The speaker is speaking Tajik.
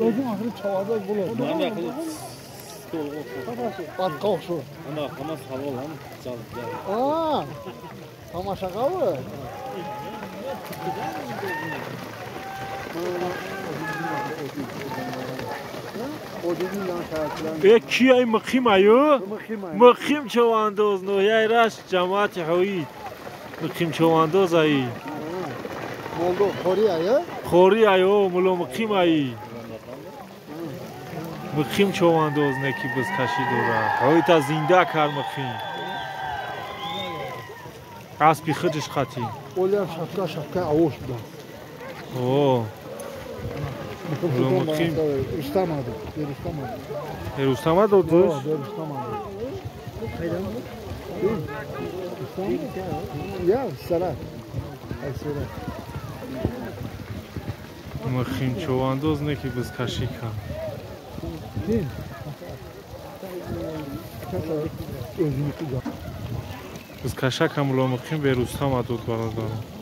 O'zing oxiri chavardoz bo'ladi. Batqoq shu. Ana, hammasi halol, hamma. Aa! Tomoshaqami? Ки ай муқим аю? Муқим чавандоз ноҳияи Рашт ҷамоати Ҳоид. Муқим чавандоз ай. Молдо хори аю? Хори аю, мулло муқим ай. Муқим чавандоз неки бизкашӣ дорад. Ҳоита зинда кар муқим. Аспи худаш қатӣ. Олиам шапка шапка авош будан. О. Муқим. Рустам аду. Рустам аду. Рустам аду дӯст? Рустам аду. Рустам? Я, сара. Ай сара. Муқим чавандоз неки бизкашӣ кар. Бизкашака мулло муқим бе Рустам адод бародарон.